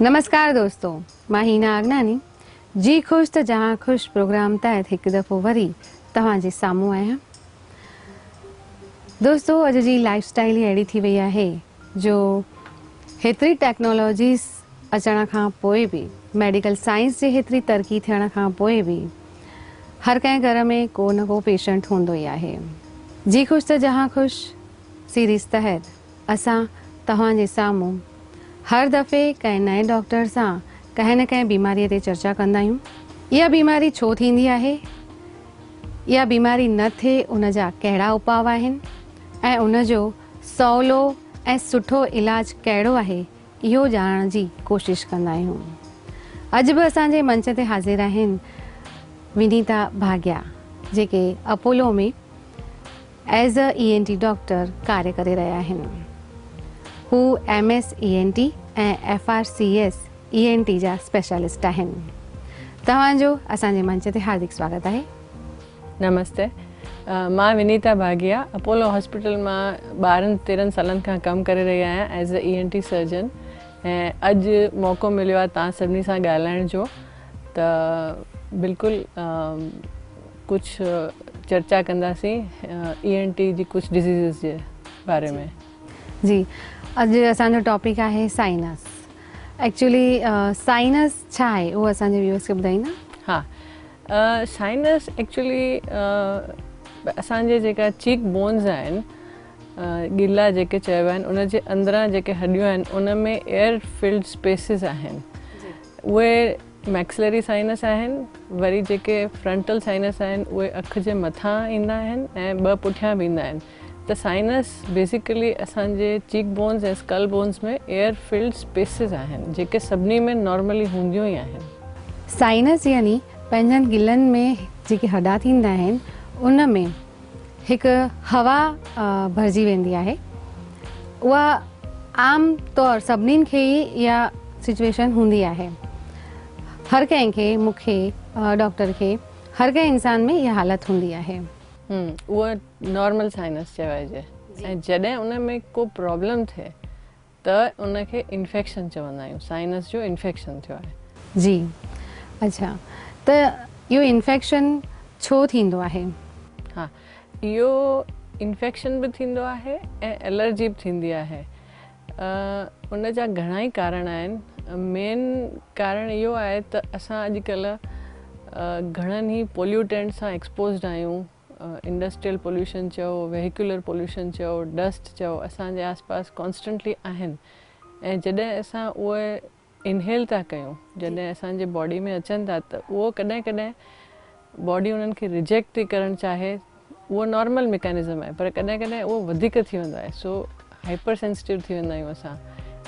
نمسڪار دوستو، مان هينا اگناني جي خوش ته جهان خوش پروگرام تحت هڪ دفعو وري توهان جي سامهون آهيان. دوستو، اڄ جي لائف اسٽائل ئي اهڙي ٿي وئي آهي جو هيتري ٽيڪنالاجيز اچڻ کان پوء به، ميڊيڪل سائنس جي هيتري ترقي ٿيڻ کان پوء به هر ڪنهن گهر ۾ ڪو نه ڪو پيشنٽ هوندو ئي آهي. جي خوش ته جهان خوش سيريز تحت اسان توهان جي سامهون هر دفعي ڪنهن نئين ڊاڪٽر سان ڪنهن نه ڪنهن بيماري تي چرچا ڪندا آهيون. اها بيماري ڇو ٿيندي آهي؟ اها بيماري نه ٿئي ان جا ڪهڙا اپاء آهن ۽ ان جو سولو ۽ سٺو علاج ڪهڙو آهي، اهو ڄاڻڻ جي ڪوشش ڪندا آهيون. اڄ به اسان جي منچ تي حاضر آهن ونيتا ڀاگيا، جيڪي Apollo ۾ as a E N T doctor ڪاريه ڪري رهيا آهن. هو M S E N T ۽ F R C S E N T جا اسپيشلسٽ آهن. توهان جو اسان جي منچ تي هاردڪ سواگت آهي. نمستي، مان ونيتا ڀاگيا اپولو هاسپيٽل مان 12 13 سالن کان ڪم ڪري رهي آهيان as a E N T surgeon ۽ اڄ موقعو مليو آهي توهان سڀني سان ڳالهائڻ جو ته بلڪل ڪجهه چرچا ڪنداسين اي اين ٽي جي ڪجهه ڊزيزز جي باري ۾. جي، اڄ اسان جو ٽاپڪ آهي سائنس. ايڪچولي سائنس ڇا آهي اهو اسان جي ويورس کي ٻڌائيندا؟ ها، سائنس ايڪچولي اسان جي جيڪا چيڪ بونز آهن، ڳلا جيڪي چئبا آهن، ان جي اندران جيڪي هڏيون آهن ان ۾ ايئر فلڊ اسپيسز آهن، اهي ميڪسلري سائنس آهن. وري جيڪي فرنٽل سائنس آهن اهي اک جي مٿان ايندا آهن ۽ ٻه پٺيان به ايندا آهن. ته سائنس بيسيڪلي اسان جي cheek bones ۽ skull bones ۾ air fluid spaces آهن جيڪي سڀني ۾ نارملي هونديون ئي آهن. سائنس يعني پنهنجن ڳلن ۾ جيڪي هڏا ٿيندا آهن ان ۾ هڪ هوا ڀرجي ويندي آهي. اها عام طور سڀنين کي ئي اها سچويشن هوندي آهي. هر ڪنهن کي، مون کي، ڊاڪٽر کي، هر ڪنهن انسان ۾ اها حالت هوندي آهي. اهو نارمل سائنس چوائجي ۽ جڏهن ان ۾ ڪو پرابلم ٿئي ته ان کي انفيڪشن چوندا آهيون، سائنس جو انفيڪشن ٿيو آهي. جي اڇا، ته اهو انفيڪشن ڇو ٿيندو آهي؟ ها، اهو انفيڪشن به ٿيندو آهي ۽ الرجي به ٿيندي آهي. ان جا گهڻا ئي ڪارڻ آهن. مين ڪارڻ اهو آهي ته اسان اڄڪلهه گهڻن ئي پوليوٽينٽ سان ايڪسپوزڊ آهيون. انڊسٽريل پوليوشن چئو، ويهيڪولر پوليوشن چئو، ڊسٽ چئو، اسان جي آس پاس ڪانسٽنٽلي آهن ۽ جڏهن اسان اهي انهيل ٿا ڪيون، جڏهن اسان جي باڊي ۾ اچن ٿا ته اهو ڪڏهن ڪڏهن باڊي انهن کي ريجيڪٽ ٿي ڪرڻ چاهي، اهو نارمل ميڪانزم آهي، پر ڪڏهن ڪڏهن اهو وڌيڪ ٿي ويندو آهي، سو هائپر سينسٽو ٿي ويندا آهيون اسان،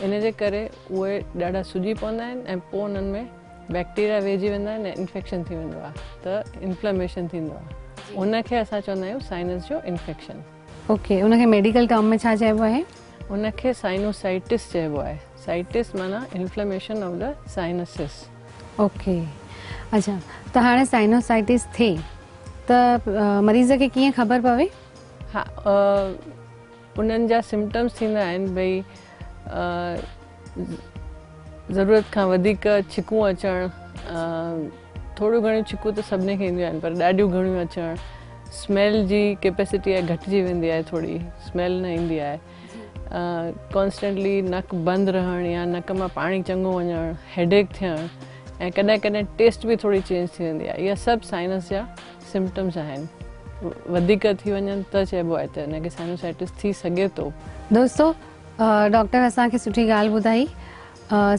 ان جي ڪري اهي ڏاڍا سڄي پوندا آهن ۽ پوء انهن ۾ بيڪٽيريا ويهجي ويندا آهن ۽ انفيڪشن ٿي ويندو آهي ته انفلاميشن ٿيندو آهي، ان کي اسان چوندا آهيون سائنس جو انفيڪشن. اوڪي، ان کي ميڊيڪل ٽرم ۾ ڇا چئبو آهي؟ ان کي سائنوسائٽس چئبو آهي. سائٽس معنيٰ inflammation of the sciences. Okay, اڇا ته هاڻي سائنوسائٽس ٿئي ته مريض کي ڪيئن خبر پوي؟ ها، انهن جا سمپٽمس ٿيندا آهن ڀئي ضرورت کان وڌيڪ ڇڪون اچڻ، ٿوريون گهڻيون ڇڪون ته سڀني کي اينديون آهن پر ڏاڍيون گهڻيون اچڻ، سميل جي ڪيپيسٽي آهي گهٽجي ويندي آهي، ٿوري سميل نه ايندي آهي، ڪانسٽنٽلي نڪ بند رهڻ يا نڪ مان پاڻي چڱو وڃڻ، هيڊيڪ ٿيڻ ۽ ڪڏهن ڪڏهن ٽيسٽ به ٿوري چينج ٿي ويندي آهي. اها سڀ سائنس جا سمپٽمس آهن. وڌيڪ ٿي وڃن ته چئبو آهي ته ان کي سائنوسائٽس ٿي سگهي ٿو. دوستو، ڊاڪٽر اسان کي سٺي ڳالهه ٻڌائي.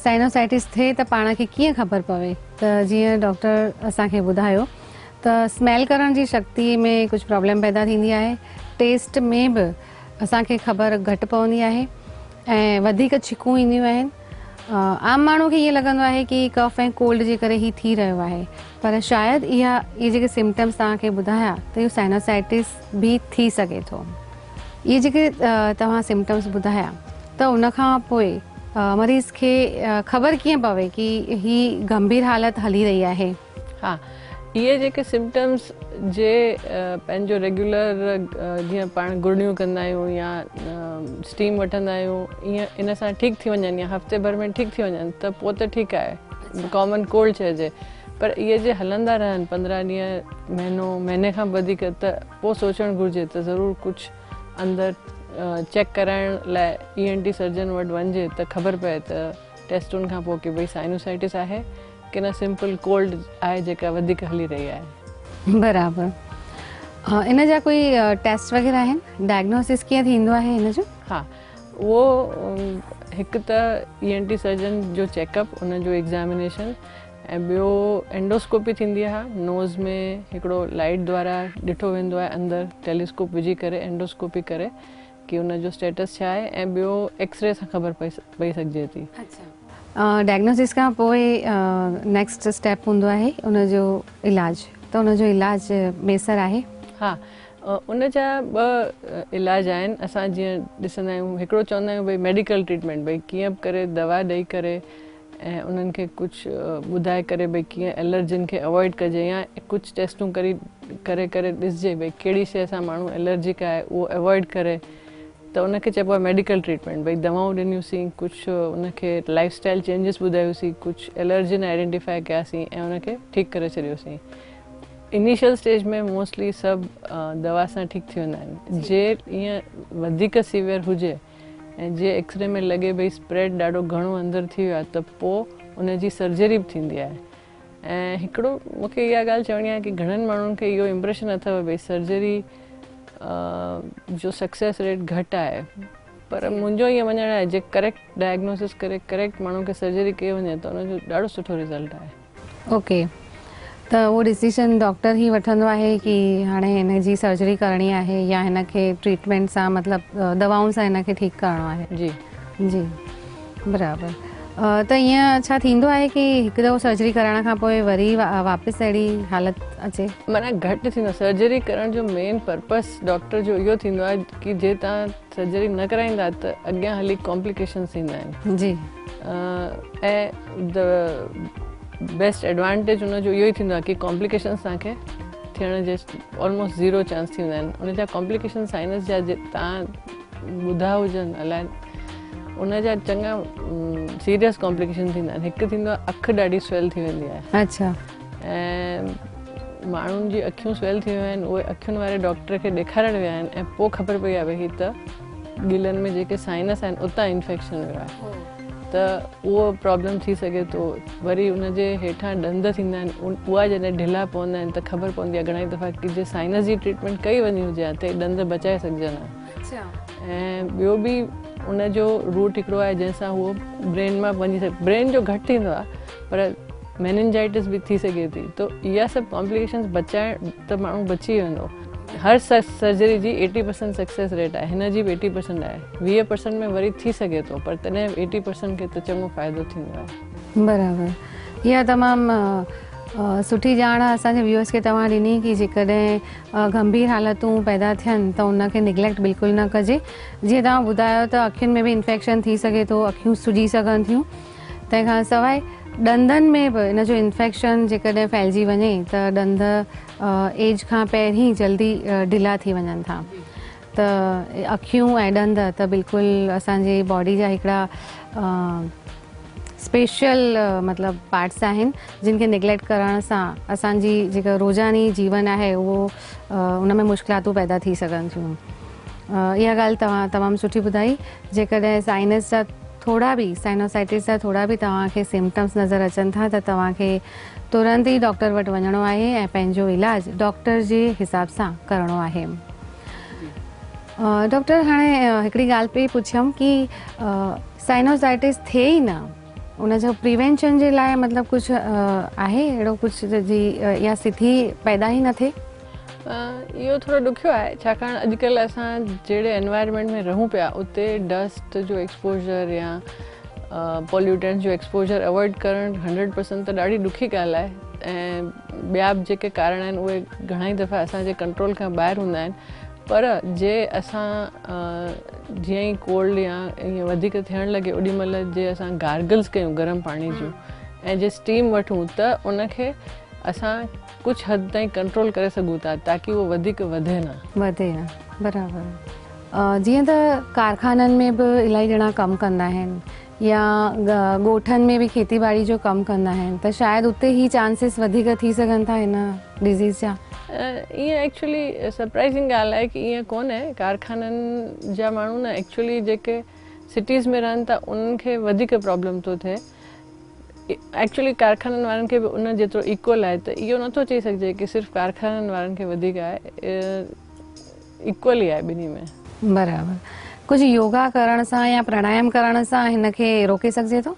سائنوسائٽس ٿئي ته پاڻ کي ڪيئن خبر پوي ته جيئن ڊاڪٽر اسان کي ٻڌايو ته سميل ڪرڻ جي شڪتي ۾ ڪجهه پرابلم پيدا ٿيندي آهي، ٽيسٽ ۾ به اسان کي خبر گهٽ پوندي آهي ۽ وڌيڪ ڇڪون اينديون آهن. عام ماڻهو کي ائين لڳندو آهي ڪي ڪف ۽ ڪولڊ جي ڪري هي ٿي رهيو آهي پر شايد اهي جيڪي سمپٽمس توهان کي ٻڌايا ته اهو سائنوسائٽس به ٿي سگهي ٿو. اهي جيڪي توهان سمپٽمس ٻڌايا ته ان کان پوء مريض کي خبر ڪيئن پوي ڪي هي گنڀير حالت هلي رهي آهي؟ ها، اهي جيڪي سمپٽمز جي پنهنجو ريگيولر جيئن پاڻ گرڙيون ڪندا آهيون يا اسٽيم وٺندا آهيون ائين ان سان ٺيڪ ٿي وڃن يا هفتي ڀر ۾ ٺيڪ ٿي وڃن ته پوء ته ٺيڪ آهي ڪامن ڪولڊ چئجي پر اهي جي هلندا رهن 15 ڏينهن مهينو مهيني کان وڌيڪ ته پوء سوچڻ گهرجي ته ضرور ڪجهه اندر چيڪ ڪرائڻ لاء اي اين ٽي سرجن وٽ وڃجي ته خبر پئي ته ٽيسٽن کان پوء ڪي ڀئي سائنوسائٽس آهي ڪي نه سمپل ڪولڊ آهي جيڪا وڌيڪ هلي رهي آهي. برابر ان جا ڪوئي ٽيسٽ وغيره آهن ڊائگنوسس ڪيئن ٿيندو آهي ان جو؟ ها اهو هڪ ته اي اين ٽي سرجن جو چيڪ اپ ان جو ايگزامينيشن ۽ ٻيو اينڊوسڪوپي ٿيندي آهي نوز ۾ هڪڙو لائيٽ دوارا ڏٺو ويندو آهي اندر ٽيليسڪوپ وجهي ڪري اينڊوسڪوپي ڪري ڪي ان جو اسٽيٽس ڇا آهي ۽ ٻيو ايڪسري سان خبر پئي سگهجي ٿي. ڊائگنوسس کان پوء نيڪسٽ اسٽيپ هوندو آهي ان جو علاج ته ان جو علاج ميسر آهي؟ ها ان جا ٻه علاج آهن اسان جيئن ڏسندا آهيون هڪڙو چوندا آهيون ڀئي ميڊيڪل ٽريٽمينٽ ڀئي ڪيئن به ڪري دوا ڏئي ڪري ۽ انهن کي ڪجهه ٻڌائي ڪري ڀئي ڪيئن الرجين کي اوائڊ ڪجي يا ڪجهه ٽيسٽون ڪري ڪري ڪري ڏسجي ڀئي ڪهڙي شيء سان ماڻهو الرجڪ آهي اهو اوائڊ ڪري ته ان کي چئبو آهي ميڊيڪل ٽريٽمينٽ ڀئي دوائون ڏنيوسين ڪجهه ان کي لائف اسٽائل چينجز ٻڌايوسين ڪجهه الرجين آئيڊينٽيفائي ڪياسين ۽ ان کي ٺيڪ ڪري ڇڏيوسين انيشل اسٽيج ۾ موسٽلي سڀ دوا سان ٺيڪ ٿي ويندا آهن جي ائين وڌيڪ سيويئر هجي ۽ جي ايڪسري ۾ لڳي ڀئي اسپريڊ ڏاڍو گهڻو اندر ٿي ويو آهي ته پوء ان جي سرجري به ٿيندي آهي ۽ هڪڙو مون کي اها ڳالهه چوڻي آهي ڪي گهڻن ماڻهن کي اهو امپريشن اٿو ڀئي سرجري جو سڪسيس ريٽ گهٽ آهي پر منهنجو ائين مڃڻ آهي جي ڪريڪٽ ڊائگنوسس ڪري ڪريڪٽ ماڻهو کي سرجري ڪئي وڃي ته ان جو ڏاڍو سٺو رزلٽ آهي. اوڪي ته اهو ڊسيشن ڊاڪٽر ئي وٺندو آهي ڪي هاڻي هن جي سرجري ڪرڻي آهي يا هن کي ٽريٽمينٽ سان مطلب دوائن سان هن کي ٺيڪ ڪرڻو آهي. جي. جي برابر ته ائين ڇا ٿيندو آهي ڪي هڪ دفعو سرجري ڪرائڻ کان پوء وري واپس اهڙي حالت اچي؟ معنيٰ گهٽ ٿيندو آهي سرجري ڪرڻ جو مين پرپس ڊاڪٽر جو اهو ٿيندو آهي ڪي جي توهان سرجري نه ڪرائيندا ته اڳيان هلي ڪامپليڪيشنز ٿيندا آهن. جي. ۽ the best advantage ان جو اهو ئي ٿيندو آهي ڪي ڪامپليڪيشنز توهان کي ٿيڻ جي آلموسٽ زيرو چانس ٿي ويندا آهن ان جا ڪامپليڪيشن سائنس جا جي توهان ٻڌا هجن الائي ان جا چڱا سيريس ڪامپليڪيشن ٿيندا آهن هڪ ٿيندو آهي اک ڏاڍي سويل ٿي ويندي آهي. اڇا. ۽ ماڻهن جي اکيون سويل ٿي ويون آهن اهي اکين واري ڊاڪٽر کي ڏيکارڻ ويا آهن ۽ پوء خبر پئي آهي ڀئي هي ته ڳلن ۾ جيڪي سائنس آهن اتان انفيڪشن ويو آهي ته اهو پرابلم ٿي سگهي ٿو وري ان جي هيٺان ڏند ٿيندا آهن اها جڏهن ڍلا پوندا آهن ته خبر پوندي آهي گهڻا ئي دفعا ڪي جي سائنس جي ٽريٽمينٽ ڪئي وڃي هجي ها ته ڏند بچائي سگهجن ها ۽ ٻيو به ان جو روٽ هڪڙو آهي جنهن سان اهو برين مان وڃي سگهي برين جو گهٽ ٿيندو آهي پر ميننجائٽس به ٿي سگهي ٿي ته اها سڀ ڪامپليڪيشنز بچائڻ ته ماڻهو بچي ويندو هر سرجري جي 80% سڪسيس ريٽ آهي هن جي به 80% آهي 20% ۾ وري ٿي سگهي ٿو پر تڏهن به 80% کي ته چڱو فائدو ٿيندو آهي. برابر اها تمام سٺي ڄاڻ اسان جي ويوئرس کي توهان ڏني ڪي جيڪڏهن گنڀير حالتون پيدا ٿين ته ان کي نگليڪٽ بلڪل نه ڪجي جيئن توهان ٻڌايو ته اکين ۾ به انفيڪشن ٿي سگهي ٿو اکيون سجي سگهن ٿيون تنهن کان سواء ڏندن ۾ به ان جو انفيڪشن جيڪڏهن ڦهلجي وڃي ته ڏند ايج کان پهرين جلدي ڍلا ٿي وڃن ٿا ته اکيون ۽ ڏند ته بلڪل اسان جي باڊي جا هڪڙا اسپيشل مطلب پارٽس آهن جن کي نگليڪٽ ڪرڻ سان اسان جي جيڪا روزاني جيون آهي اهو ان ۾ مشڪلاتون پيدا ٿي سگهن ٿيون. اها ڳالهه توهان تمام سٺي ٻڌائي جيڪڏهن سائنس جا ٿورا به سائنوسائٽس جا ٿورا به توهان کي سمپٽمس نظر اچن ٿا ته توهان کي ترنت ئي ڊاڪٽر وٽ وڃڻو آهي ۽ پنهنجو علاج ڊاڪٽر جي حساب سان ڪرڻو آهي. ڊاڪٽر هاڻي هڪڙي ڳالهه پئي پڇيم ڪي سائنوسائٽس ٿئي ئي نه ان جو پريوينشن جي لاء مطلب ڪجهه آهي اهڙو ڪجهه جي اها اسٿتي پيدا ئي نه ٿئي؟ اهو ٿورو ڏکيو آهي ڇاڪاڻ اڄڪلهه اسان جهڙي انوائرمينٽ ۾ رهون پيا اتي ڊسٽ جو ايڪسپوجر يا پوليوٽنٽس جو ايڪسپوجر اوائڊ ڪرڻ 100% ته ڏاڍي ڏکي ڳالهه آهي ۽ ٻيا به جيڪي ڪارڻ آهن اهي گهڻا ئي دفعا اسان جي ڪنٽرول کان ٻاهر هوندا آهن پر جي اسان جيئن ئي ڪولڊ يا ائين وڌيڪ ٿيڻ لڳي اوڏي مهل جي اسان گارگلز ڪيون گرم پاڻي جون ۽ جي اسٽيم وٺون ته ان کي اسان ڪجهه حد تائين ڪنٽرول ڪري سگهون ٿا تاڪي اهو وڌيڪ وڌي نه. وڌي نه برابر جيئن ته ڪارخانن ۾ به الاهي ڄڻا ڪم ڪندا آهن يا ڳوٺن ۾ به کيتي ٻاڙي جو ڪم ڪندا آهن ته شايد اتي هي چانسز وڌيڪ ٿي سگهن ٿا هن ڊزيز جا. ائين ايڪچولي سرپرائزنگ ڳالهه آهي ڪي ائين ڪونهي ڪارخانن جا ماڻهو نه ايڪچولي جيڪي سٽيز ۾ رهن ٿا انهن کي وڌيڪ پرابلم ٿو ٿئي ايڪچولي ڪارخانن وارن کي به ان جيترو ايڪول آهي ته اهو نٿو چئي سگهجي ڪي صرف ڪارخانن وارن کي وڌيڪ آهي ايڪول ئي آهي ٻنهي ۾. برابر ڪجهه يوگا ڪرڻ سان يا پراڻايام ڪرڻ سان هن کي روڪي سگهجي ٿو؟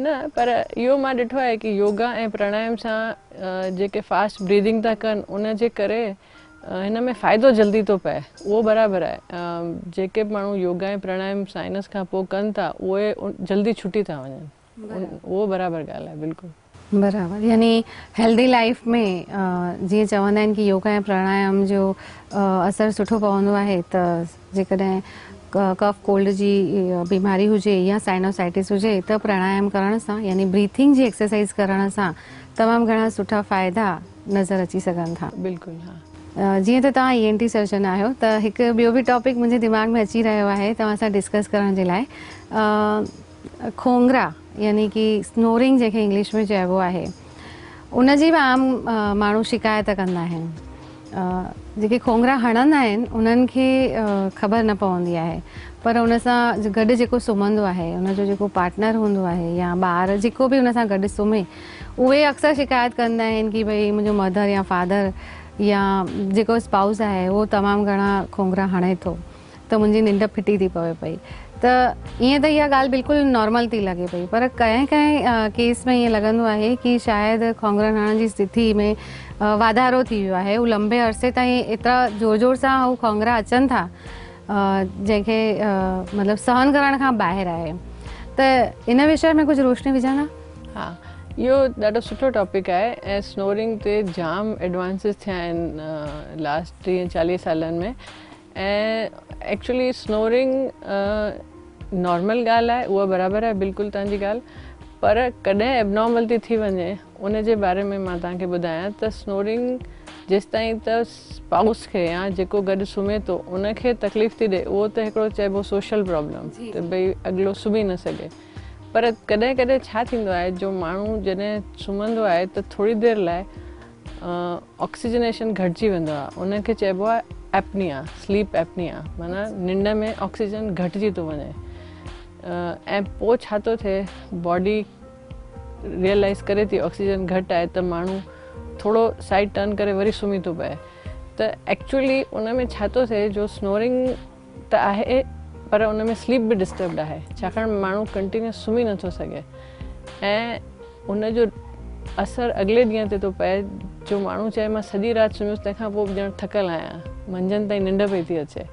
نه پر اهو مان ڏٺو آهي ڪي يوگا ۽ پراڻايام سان جيڪي فاسٽ بريدنگ ٿا ڪن ان جي ڪري هن ۾ فائدو جلدي ٿو پئي اهو برابر آهي جيڪي به ماڻهو يوگا ۽ پراڻايام سائنس کان پوء ڪن ٿا اهي جلدي ڇٽي ٿا وڃن اهو برابر ڳالهه آهي بلڪل. برابر يعني هيلدي لائيف ۾ جيئن چوندا آهن ڪي يوگا ۽ پراڻايام جو اثر سٺو پوندو آهي ته جيڪڏهن ڪف ڪولڊ جي بيماري هجي يا سائنوسائٽس هجي ته پراڻايام ڪرڻ سان يعني بريٿنگ جي ايڪسرسائيز ڪرڻ سان تمام گهڻا سٺا فائدا نظر اچي سگهن ٿا. بلڪل ها. جيئن ته توهان اي اين ٽي سرجن آهيو ته هڪ ٻيو به ٽاپڪ منهنجي دماغ ۾ اچي رهيو آهي توهان سان ڊسڪس ڪرڻ جي لاء کونگهرا يعني ڪي سنورنگ جنهن کي انگلش ۾ چئبو آهي ان جي به عام ماڻهو شڪايت ڪندا آهن جيڪي کونگهرا هڻندا آهن انهن کي خبر نه پوندي آهي پر ان سان گڏ جيڪو سمهندو آهي ان جو جيڪو پارٽنر هوندو آهي يا ٻار جيڪو به ان سان گڏ سمهي اهي اڪثر شڪايت ڪندا آهن ڪي ڀئي منهنجو مدر يا فادر يا جيڪو اسپائوس آهي اهو تمام گهڻا کونگهرا هڻي ٿو ته منهنجي ننڊ ڦٽي ٿي پوي پئي ته ائين ته اها ڳالهه بلڪل نارمل ٿي لڳي پئي پر ڪنهن ڪنهن ڪيس ۾ ائين لڳندو آهي ڪي شايد کونگهرن هڻڻ جي اسٿتي ۾ واڌارو ٿي ويو آهي هو لمبي عرصي تائين ايترا زور زور سان هو کونگهرا اچن ٿا جنهن کي مطلب سهن ڪرڻ کان ٻاهر آهي ته ان وشي ۾ ڪجهه روشني وجهندا؟ ها اهو ڏاڍو سٺو ٽاپڪ آهي ۽ سنورنگ تي جام ايڊوانسز ٿيا آهن لاسٽ 30 40 سالن ۾ ۽ ايڪچولي سنورنگ نارمل ڳالهه آهي اها برابر آهي بلڪل توهان جي ڳالهه پر ڪڏهن ايبنارمل ٿي ٿي وڃي ان جي باري ۾ مان توهان کي ٻڌايان ته سنورنگ جيستائين ته اسپائوس کي يا جيڪو گڏ سمهي ٿو ان کي تڪليف ٿي ڏي اهو ته هڪڙو چئبو سوشل پرابلم ته ڀئي اڳلو سمهي نه سگهي پر ڪڏهن ڪڏهن ڇا ٿيندو آهي جو ماڻهو جڏهن سمهندو آهي ته ٿوري دير لاء آڪسيجنيشن گهٽجي ويندو آهي ان کي چئبو آهي ايپنيا سليپ ايپنيا معنيٰ ننڊ ۾ آڪسيجن گهٽجي ٿو وڃي ۽ پوء ڇا ٿو ٿئي باڊي ريئلائز ڪري ٿي آڪسيجن گهٽ آهي ته ماڻهو ٿورو سائيڊ ٽرن ڪري وري سمهي ٿو پئي ته ايڪچولي ان ۾ ڇا ٿو ٿئي جو سنورنگ ته آهي پر ان ۾ سليپ به ڊسٽربڊ آهي ڇاڪاڻ ماڻهو ڪنٽينيوس سمهي نٿو سگهي ۽ ان جو اثر اڳلي ڏينهن تي ٿو پئي جو ماڻهو چئي مان سڄي رات سمهيس تنهن کان پوء به ڄڻ ٿڪل آهيان منجهند تائين ننڊ پئي ٿي اچي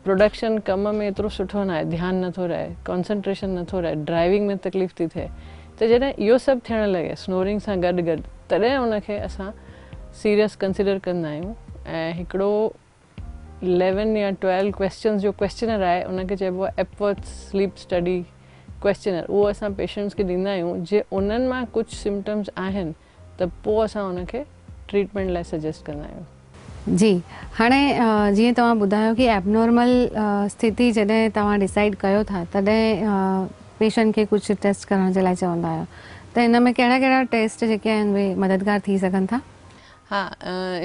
پروڊڪشن ڪم ۾ ايترو سٺو ناهي ڌيان نٿو رهي ڪانسنٽريشن نٿو رهي ڊرائيونگ ۾ تڪليف ٿي ٿئي ته جڏهن اهو سڀ ٿيڻ لڳي سنورنگ سان گڏ گڏ تڏهن ان کي اسان سيريس ڪنسيڊر ڪندا آهيون ۽ هڪڙو 11 يا 12 ڪويسچنز جو ڪويسچنر آهي ان کي چئبو آهي ايپورٿ سليپ اسٽڊي ڪويسچنر اهو اسان پيشنٽس کي ڏيندا آهيون جي انهن مان ڪجهه سمپٽمز آهن ته پوء اسان ان کي ٽريٽمينٽ لاء سجيسٽ ڪندا آهيون. جي هاڻي جيئن توهان ٻڌايو ڪي ايبنارمل اسٿتي جڏهن توهان ڊسائيڊ ڪيو ٿا تڏهن پيشنٽ کي ڪجهه ٽيسٽ ڪرڻ جي لاء چوندا آهيو ته ان ۾ ڪهڙا ڪهڙا ٽيسٽ جيڪي آهن اهي مددگار ٿي سگهن ٿا؟ ها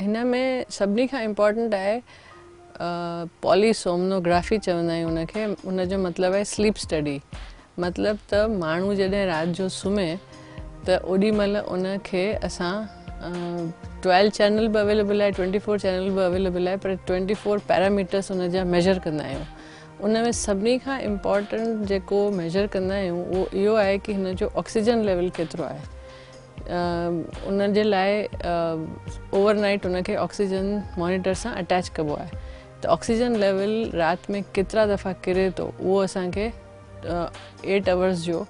هن ۾ سڀني کان امپارٽنٽ آهي پولي سومنوگرافي چوندا آهيون ان کي ان جو مطلب آهي سليپ اسٽڊي مطلب ته ماڻهو جڏهن رات جو سمهي ته اوڏي مهل ان کي اسان 12 چينل به اويليبل آهي 24 چينل به اويليبل آهي پر 24 پيراميٽرس ان جا ميجر ڪندا آهيون ان ۾ سڀني کان امپارٽنٽ جيڪو ميجر ڪندا آهيون اهو اهو آهي ڪي هن جو آڪسيجن ليول ڪيترو آهي ان جي لاء اوور نائيٽ ان کي آڪسيجن مانيٽر سان اٽيچ ڪبو آهي ته آڪسيجن ليول رات ۾ ڪيترا دفعا ڪري ٿو اهو اسان کي ايٽ اورس جو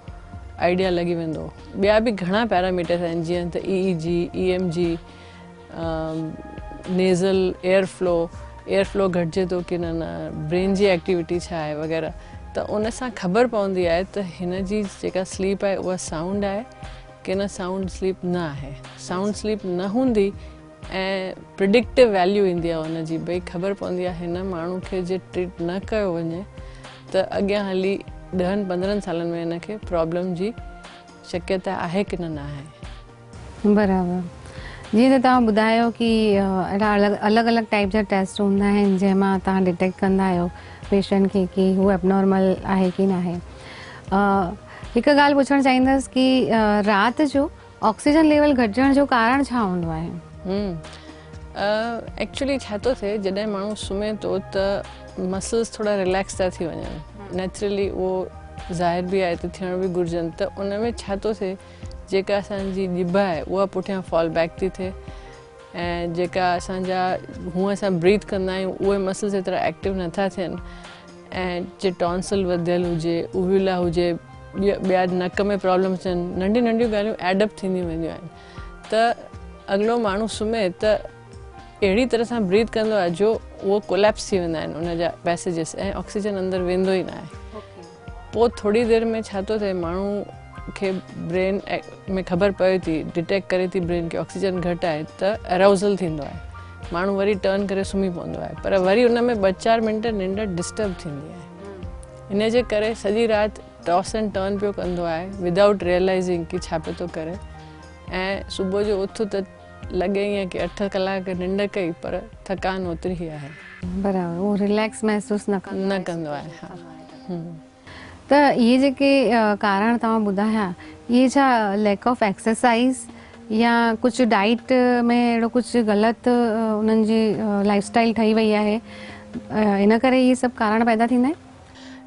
آئيڊيا لڳي ويندو. ٻيا به گهڻا پيراميٽرس آهن جيئن ته E E G, E M G, nasal air flow, air flow گهٽجي ٿو ڪي نه نه، برين جي ايڪٽيوٽي ڇا آهي وغيره ته ان سان خبر پوندي آهي ته هن جي جيڪا سليپ آهي اها سائونڊ آهي ڪي نه سائونڊ سليپ نه آهي. سائونڊ سليپ نه هوندي ۽ پرڊڪٽو ويليو ايندي آهي ان جي ڀئي خبر پوندي آهي هن ماڻهو کي جي ٽريٽ نه ڪيو وڃي ته اڳيان هلي ڏهن پندرهن سالن ۾ هن کي پرابلم جي شڪيتا آهي ڪي نه نه آهي. برابر جيئن ته توهان ٻڌايو ڪي اهڙا الڳ الڳ ٽائيپ جا ٽيسٽ هوندا آهن جنهن مان توهان ڊٽيڪٽ ڪندا آهيو پيشنٽ کي ڪي هو ابنارمل آهي ڪي ناهي. هڪ ڳالهه پڇڻ چاهيندس ڪي رات جو آڪسيجن ليول گهٽجڻ جو ڪارڻ ڇا هوندو آهي؟ ايڪچولي ڇا ٿو ٿئي جڏهن ماڻهو سمهي ٿو ته مسلز ٿورا رليڪس ٿا ٿي وڃن نيچرلي اهو ظاهر به آهي ته ٿيڻ به گهرجن ته ان ۾ ڇا ٿو ٿئي جيڪا اسان جي ڄڀ آهي اها پٺيان فال بيڪ ٿي ٿئي ۽ جيڪا اسان جا هونء اسان بريٿ ڪندا آهيون اهي مسلز ايترا ايڪٽو نٿا ٿين ۽ جي ٽانسل وڌيل هجي اوويولا هجي ٻيا نڪ ۾ پرابلمس ٿين ننڍيون ننڍيون ڳالهيون ايڊ اپ ٿينديون وينديون آهن ته اڳلو ماڻهو سمهي ته اهڙي طرح سان بريٿ ڪندو آهي جو اهو ڪوليپس ٿي ويندا آهن ان جا پيسيجز ۽ آڪسيجن اندر ويندو ئي نه آهي پوء ٿوري دير ۾ ڇا ٿو ٿئي ماڻهو کي برين ۾ خبر پوي ٿي ڊٽيڪٽ ڪري ٿي برين کي آڪسيجن گهٽ آهي ته اراوزل ٿيندو آهي ماڻهو وري ٽرن ڪري سمهي پوندو آهي پر وري ان ۾ ٻه چار منٽ ننڊ ڊسٽرب ٿيندي آهي ان جي ڪري سڄي رات ٽاس اينڊ ٽرن پيو ڪندو آهي ودائوٽ ريئلائزنگ ڪي ڇا پيو ٿو ڪري ۽ صبح جو اٿ ته لڳي ائين ڪي 8 ڪلاڪ ننڊ ڪئي پر ٿڪان اوتري ئي آهي. برابر اهو رليڪس محسوس نه ڪندو نه ڪندو آهي ها. ته اهي جيڪي ڪارڻ توهان ٻڌايا اهي ڇا ليڪ آف ايڪسرسائز يا ڪجهه ڊائيٽ ۾ اهڙو ڪجهه غلط انهن جي لائف اسٽائل ٺهي وئي آهي ان ڪري اهي سڀ ڪارڻ پيدا ٿيندا آهن؟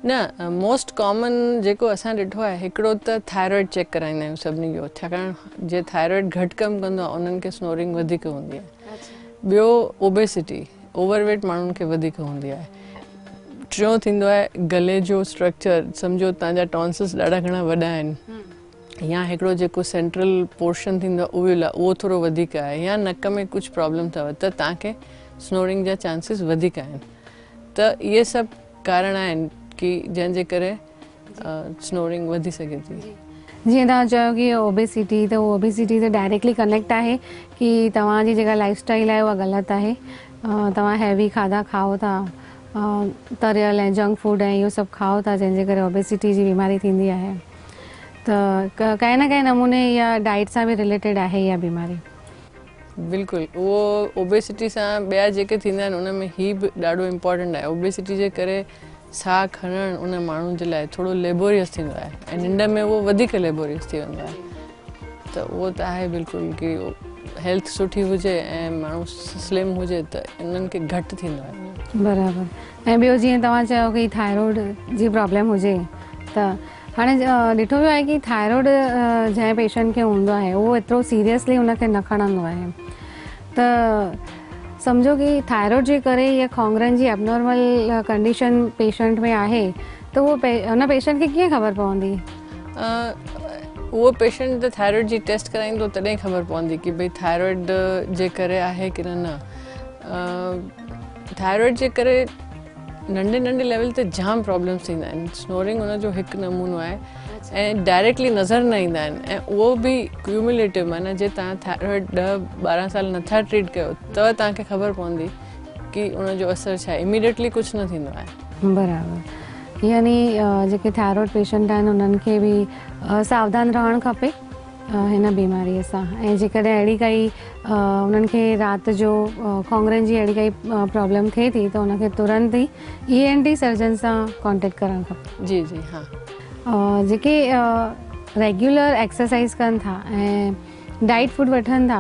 نه موسٽ ڪامن جيڪو اسان ڏٺو آهي هڪڙو ته ٿائرائيڊ چيڪ ڪرائيندا آهيون سڀني جو ڇاڪاڻ جي ٿائرائيڊ گهٽ ڪم ڪندو آهي انهن کي سنورنگ وڌيڪ هوندي آهي ٻيو اوبيسٽي اوور ويٽ ماڻهن کي وڌيڪ هوندي آهي ٽيون ٿيندو آهي گلي جو اسٽرڪچر سمجهو توهان جا ٽانسلس ڏاڍا گهڻا وڏا آهن يا هڪڙو جيڪو سينٽرل پورشن ٿيندو آهي اوويولا اهو ٿورو وڌيڪ آهي يا نڪ ۾ ڪجهه پرابلم اٿو ته توهان کي سنورنگ جا چانسز وڌيڪ آهن ته اهي سڀ ڪارڻ آهن ڪي جنهن جي ڪري سنورنگ وڌي سگهي ٿي. جيئن توهان چيو ڪي اوبيسٽي ته اهو اوبيسٽي ته ڊائريڪٽلي ڪنيڪٽ آهي ڪي توهان جي جيڪا لائف اسٽائل آهي اها غلط آهي توهان هيوي کاڌا کائو ٿا تريل ۽ جنڪ فوڊ ۽ اهو سڀ کائو ٿا جنهن جي ڪري اوبيسٽي جي بيماري ٿيندي آهي ته ڪنهن نه ڪنهن نموني اها ڊائيٽ سان به رليٽيڊ آهي اها بيماري. بلڪل اهو اوبيسٽي سان ٻيا جيڪي ٿيندا آهن ان ۾ هي به ڏاڍو امپورٽنٽ آهي اوبيسٽي جي ڪري ساهه کڻڻ ان ماڻهو جي لاء ٿورو ليبوريس ٿيندو آهي ۽ ننڊ ۾ اهو وڌيڪ ليبوريس ٿي ويندو آهي ته اهو ته آهي بلڪل ڪي هيلٿ سٺي هجي ۽ ماڻهو سلم هجي ته انهن کي گهٽ ٿيندو آهي. برابر ۽ ٻيو جيئن توهان چيو ڪي ٿائروڊ جي پرابلم هجي ته هاڻي ڏٺو ويو آهي ڪي ٿائروڊ جنهن پيشنٽ کي هوندو آهي اهو ايترو سيريسلي ان کي نه کڻندو آهي ته سمجهو ڪي ٿائروڊ جي ڪري يا کونگهرن جي ابنارمل ڪنڊيشن پيشنٽ ۾ آهي ته اهو ان پيشنٽ کي ڪيئن خبر پوندي؟ اهو پيشنٽ ته ٿائروڊ جي ٽيسٽ ڪرائيندو تڏهن خبر پوندي ڪي ڀئي ٿائروڊ جي ڪري آهي ڪي نه نه ٿائروڊ جي ڪري ننڍي ننڍي ليول تي جام پرابلمس ٿيندا آهن سنورنگ ان جو هڪ نمونو آهي ۽ ڊائريڪٽلي نظر نه ايندا آهن ۽ اهو به ڪيوميوليٽو معنيٰ جي توهان ٿائرائيڊ 10 12 سال نٿا ٽريٽ ڪيو ته توهان کي خبر پوندي ڪي ان جو اثر ڇا آهي اميڊيٽلي ڪجهه نه ٿيندو آهي. برابر يعني جيڪي ٿائرائيڊ پيشنٽ آهن انهن کي به ساوڌان رهڻ کپي هن بيماري سان ۽ جيڪڏهن اهڙي ڪائي انهن کي رات جو کونگهرن جي اهڙي ڪائي پرابلم ٿئي ٿي ته ان کي ترنت ئي اي اين ٽي سرجن سان ڪانٽيڪٽ ڪرڻ کپي. جي جي ها. جيڪي ريگيولر ايڪسرسائز ڪن ٿا ۽ ڊائيٽ فوڊ وٺن ٿا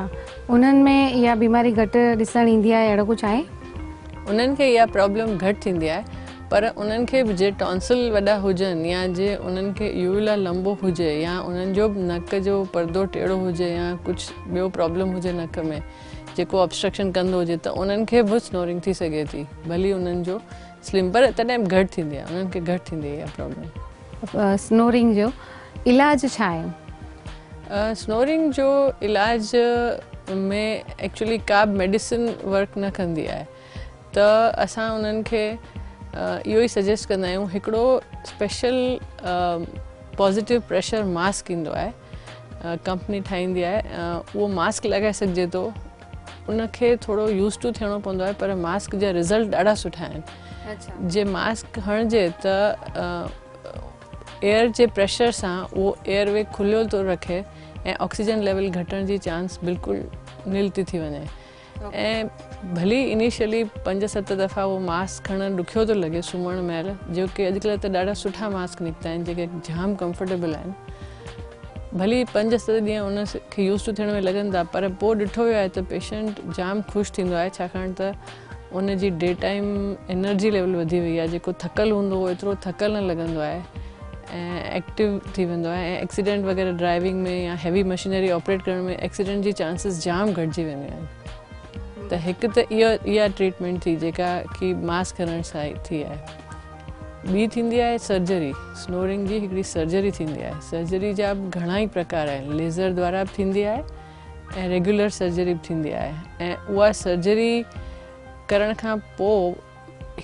انهن ۾ اها بيماري گهٽ ڏسڻ ايندي آهي اهڙو ڪجهه آهي؟ انهن کي اها پرابلم گهٽ ٿيندي آهي پر انهن کي به جي ٽانسل وڏا هجن يا جي انهن کي يوولا لنبو هجي يا انهن جو به نڪ جو پردو ٽيڙو هجي يا ڪجهه ٻيو پرابلم هجي نڪ ۾ جيڪو آبسٽرڪشن ڪندو هجي ته انهن کي به سنورنگ ٿي سگهي ٿي ڀلي انهن جو سلم پر تڏهن به گهٽ ٿيندي آهي انهن کي گهٽ ٿيندي آهي اها پرابلم. سنورنگ جو علاج ڇا آهي؟ سنورنگ جو علاج ۾ ايڪچولي ڪا به ميڊيسن ورڪ نه ڪندي آهي ته اسان انهن کي اهو ئي سجيسٽ ڪندا آهيون هڪڙو اسپيشل پازيٽو پريشر ماسڪ ايندو آهي ڪمپني ٺاهيندي آهي اهو ماسڪ لڳائي سگهجي ٿو ان کي ٿورو يوز ٽو ٿيڻو پوندو آهي پر ماسڪ جا رزلٽ ڏاڍا سٺا آهن جي ماسڪ هڻجي ته ايئر جي پريشر سان اهو ايئر وي کليو ٿو رکي ۽ آڪسيجن ليول گهٽڻ جي چانس بلڪل نل ٿي ٿي وڃي ۽ ڀلي انيشلي پنج ست دفعا اهو ماسڪ کڻڻ ڏکيو ٿو لڳي سمهڻ مهل جو ڪي اڄڪلهه ته ڏاڍا سٺا ماسڪ نڪتا آهن جيڪي جام ڪمفرٽيبل آهن ڀلي پنج ست ڏينهن ان کي يوز ٽو ٿيڻ ۾ لڳن ٿا پر پوء ڏٺو ويو آهي ته پيشنٽ جام خوش ٿيندو آهي ڇاڪاڻ ته ان جي ڊي ٽائيم انرجي ليول وڌي وئي آهي جيڪو ٿڪل هوندو هو ايترو ٿڪل نه لڳندو آهي ۽ ايڪٽو ٿي ويندو آهي ۽ ايڪسيڊنٽ وغيره ڊرائيونگ ۾ يا هيوي مشينري آپريٽ ڪرڻ ۾ ايڪسيڊنٽ جي چانسز جام گهٽجي وينديون آهن ته هڪ ته اها اها ٽريٽمينٽ ٿي جيڪا ڪي ماسڪ هڻڻ سان ٿي آهي ٻي ٿيندي آهي سرجري سنورنگ جي هڪڙي سرجري ٿيندي آهي سرجري جا به گهڻا ئي پرڪار آهن ليزر دوارا به ٿيندي آهي ۽ ريگيولر سرجري به ٿيندي آهي ۽ اها سرجري ڪرڻ کان پوء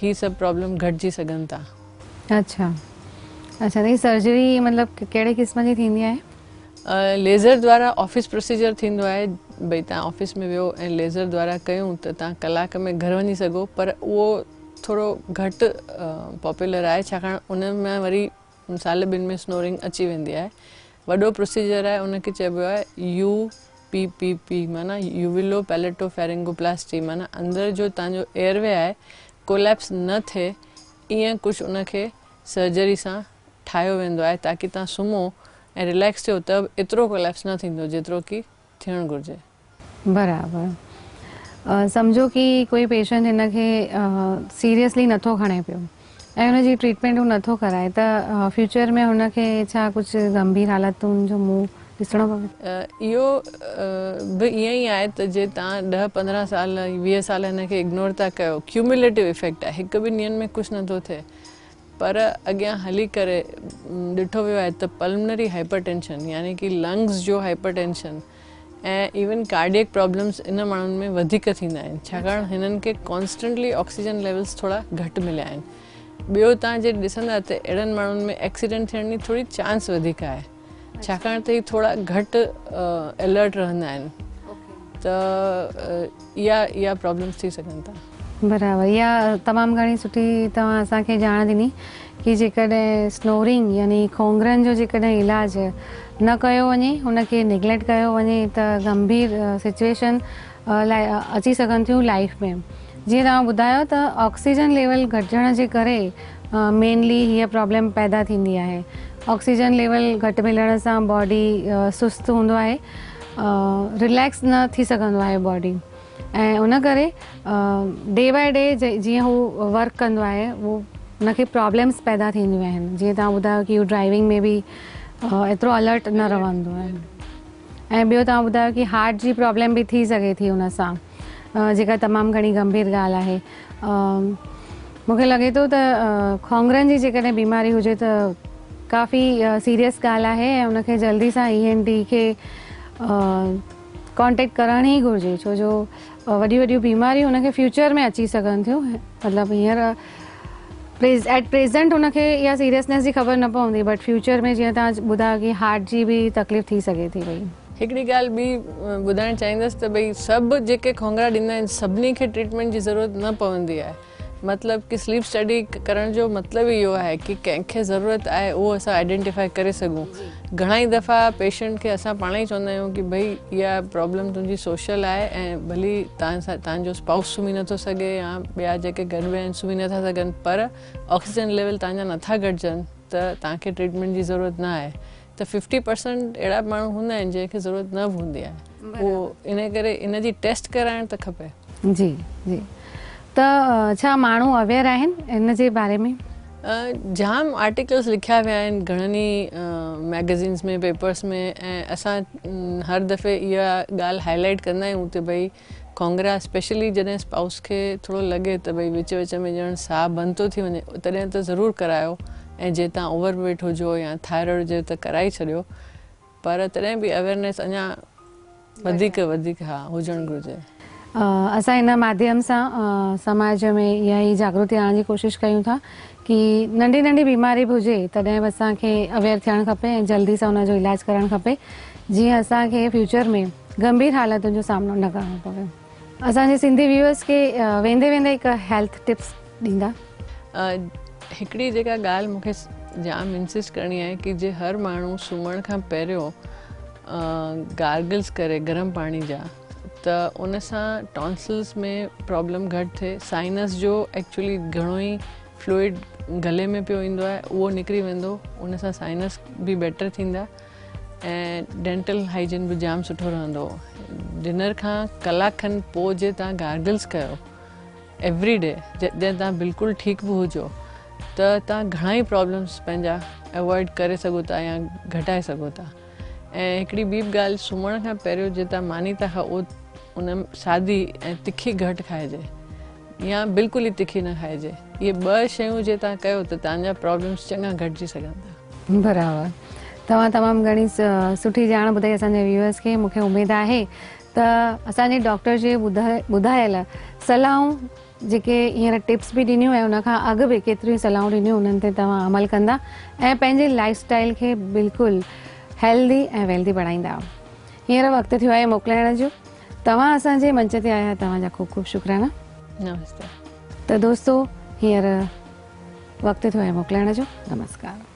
هي سڀ پرابلم گهٽجي سگهن ٿا. اڇا اڇا ته هي سرجري مطلب ڪهڙي قسم جي ٿيندي آهي؟ ليزر دوارا آفيس پروسيجر ٿيندو آهي ڀئي توهان آفيس ۾ ويو ۽ ليزر دوارا ڪيون ته توهان ڪلاڪ ۾ گهر وڃي سگهو پر اهو ٿورو گهٽ پاپولر آهي ڇاڪاڻ ان ۾ وري سال ٻن ۾ سنورنگ اچي ويندي آهي وڏو پروسيجر آهي ان کي چئبو آهي يو پي پي پي معنيٰ يوولو پيليٽو فيرنگوپلاسٽي معنيٰ اندر جو توهان جو ايئر وي آهي ڪوليپس نه ٿئي ائين ڪجهه ان کي سرجري سان ٺاهيو ويندو آهي تاڪي توهان سمهو ۽ رليڪس ٿيو ته به ايترو ڪوليپس نه ٿيندو جيترو ڪي ٿيڻ گهرجي. برابر سمجهو ڪي ڪوئي پيشنٽ هن کي سيريسلي نٿو کڻي پيو ۽ هن جي ٽريٽمينٽ هو نٿو ڪرائي ته فيوچر ۾ هن کي ڇا ڪجهه گنڀير حالتن جو منهن ڏسڻو پوي؟ اهو به ائين ئي آهي ته جي توهان ڏهه پندرهن سال ويهه سال هن کي اگنور ٿا ڪيو ڪيوميوليٽو افيڪٽ آهي هڪ ٻن ڏينهن ۾ ڪجهه نٿو ٿئي پر اڳيان هلي ڪري ڏٺو ويو آهي ته پلمنري هائپر ٽينشن يعني ڪي لنگز جو هائپر ٽينشن ۽ ايون ڪارڊيڪ پرابلمس ان ماڻهن ۾ وڌيڪ ٿيندا آهن ڇاڪاڻ هنن کي ڪانسٽنٽلي آڪسيجن ليولس ٿورا گهٽ مليا آهن ٻيو توهان جي ڏسندا ته اهڙن ماڻهن ۾ ايڪسيڊنٽ ٿيڻ جي ٿوري چانس وڌيڪ آهي ڇاڪاڻ ته هي ٿورا گهٽ الرٽ رهندا آهن ته اها اها پرابلمس ٿي سگهن ٿا. برابر اها تمام گهڻي سٺي توهان اسان کي ڄاڻ ڏني ڪي جيڪڏهن سنورنگ يعني کونگهرن جو جيڪڏهن علاج نه ڪيو وڃي ان کي نگليڪٽ ڪيو وڃي ته گنڀير سچويشن لاء اچي سگهن ٿيون لائيف ۾ جيئن توهان ٻڌايو ته آڪسيجن ليول گهٽجڻ جي ڪري مينلي هيء پرابلم پيدا ٿيندي آهي آڪسيجن ليول گهٽ ملڻ سان باڊي سست هوندو آهي رليڪس نه ٿي سگهندو آهي باڊي ۽ ان ڪري ڊي باء ڊي جيئن هو ورڪ ڪندو آهي اهو ان کي پرابلمس پيدا ٿينديون آهن جيئن توهان ٻڌايو ڪي هو ڊرائيونگ ۾ به ايترو الرٽ نه رهندو آهي ۽ ٻيو توهان ٻڌايو ڪي هارٽ جي پرابلم به ٿي سگهي ٿي ان سان جيڪا تمام گهڻي گنڀير ڳالهه آهي مون کي لڳي ٿو ته کونگهرن جي جيڪڏهن بيماري هجي ته ڪافي سيريس ڳالهه آهي ۽ ان کي جلدي سان اي اين ٽي کي ڪانٽيڪٽ ڪرڻ ئي گهرجي ڇو جو وڏيون وڏيون بيماريون هن کي فيوچر ۾ اچي سگهن ٿيون مطلب هينئر ايٽ پريزنٽ هن کي اها سيريسنيس جي خبر نه پوندي بٽ فيوچر ۾ جيئن توهان ٻڌايو ڪي هارٽ جي به تڪليف ٿي سگهي ٿي پئي. هڪڙي ڳالهه ٻي ٻڌائڻ چاهيندس ته ڀئي سڀ جيڪي کونگهرا ڏيندا آهن سڀني کي ٽريٽمينٽ جي ضرورت نه پوندي آهي مطلب ڪي سليپ اسٽڊي ڪرڻ جو مطلب ئي اهو آهي ڪي ڪنهن کي ضرورت آهي اهو اسان آئيڊينٽيفائي ڪري سگهون گهڻا ئي دفعا پيشنٽ کي اسان پاڻ ئي چوندا آهيون ڪي ڀئي اها پرابلم تنهنجي سوشل آهي ۽ ڀلي توهان سان توهان جو اسپائوس سمهي نٿو سگهي يا ٻيا جيڪي گڏ ويا آهن سمهي نٿا سگهن پر آڪسيجن ليول توهان جا نٿا گهٽجن ته توهان کي ٽريٽمينٽ جي ضرورت نه آهي ته ففٽي پرسنٽ اهڙا به ماڻهو هوندا آهن جنهن کي ضرورت نه به هوندي آهي اهو ان ڪري ان جي ٽيسٽ ڪرائڻ ته کپي. جي جي ته ڇا ماڻهو اويئر آهن ان جي باري ۾؟ جام آرٽيڪلس لکيا ويا آهن گهڻن ئي ميگزينس ۾ پيپرس ۾ ۽ اسان هر دفعي اها ڳالهه هائي لائيٽ ڪندا آهيون ته ڀئي کونگهرا اسپيشلي جڏهن اسپائوس کي ٿورو لڳي ته ڀئي وچ وچ ۾ ڄڻ ساهه بند ٿو ٿي وڃي تڏهن ته ضرور ڪرايو ۽ جي توهان اوور ويٽ هجو يا ٿائرائيڊ هجي ته ڪرائي ڇڏيو پر تڏهن به اويئرنيس اڃا وڌيڪ وڌيڪ ها هجڻ گهرجي. اسان هن ماڌيم سان سماج ۾ اها ئي جاڳرتي آڻڻ جي ڪوشش ڪيون ٿا ڪي ننڍي ننڍي بيماري به هجي تڏهن به اسان کي اويئر ٿيڻ کپي ۽ جلدي سان ان جو علاج ڪرڻ کپي. جيئن اسان کي فيوچر ۾ گنڀير حالتن جو سامنو نه ڪرڻو پوي. اسان جي سنڌي ويوئرس کي ويندي ويندي هڪ هيلٿ ٽپس ڏيندا. هڪڙي جيڪا ڳالهه مون کي جام انسسٽ ڪرڻي آهي ڪي جي هر ماڻهو سمهڻ کان پهريون گارگلز ڪري گرم پاڻي جا ته ان سان ٽانسلز ۾ پرابلم گهٽ ٿئي. سائنس جو ايڪچولي گهڻو ئي فلوئڊ گلي ۾ پيو ايندو آهي اهو نڪري ويندو، ان سان سائنس به بيٽر ٿيندا ۽ ڊينٽل هائيجين به جام سٺو رهندو. ڊنر کان ڪلاڪ کن پوء جي توهان گارگلز ڪيو ايوري ڊي جڏهن توهان بلڪل ٺيڪ به هجو ته توهان گهڻا ئي پرابلمس پنهنجا اوائڊ ڪري سگهو ٿا يا گهٽائي سگهو ٿا. ۽ هڪڙي ٻي به ڳالهه، سمهڻ کان پهريون جي توهان ماني ٿا کائو ان سادي ۽ تکي گهٽ کائجي يا بلڪل ئي تکي نه کائجي. اهي ٻه شيون جي توهان ڪيو ته توهان جا پرابلمس چڱا گهٽجي سگهن ٿا. برابر توهان تمام گهڻي سٺي ڄاڻ ٻڌائي اسان جي ويوئرس کي. مون کي اميد آهي ته اسان جي ڊاڪٽر جي ٻڌايل صلاحون جيڪي هينئر ٽپس به ڏنيون ۽ ان کان اڳ به ڪيتريون صلاحون ڏنيون انهن تي توهان عمل ڪندا ۽ پنهنجي لائف اسٽائل کي بلڪل هيلدي ۽ ويلدي بڻائيندا. هينئر وقت ٿيو آهي موڪلائڻ جو. توهان اسان جي منچ تي آيا توهان جا خوب خوب شڪرانا. نمستي. ته دوستو هينئر وقت ٿيو آهي موڪلائڻ جو. نمسڪار.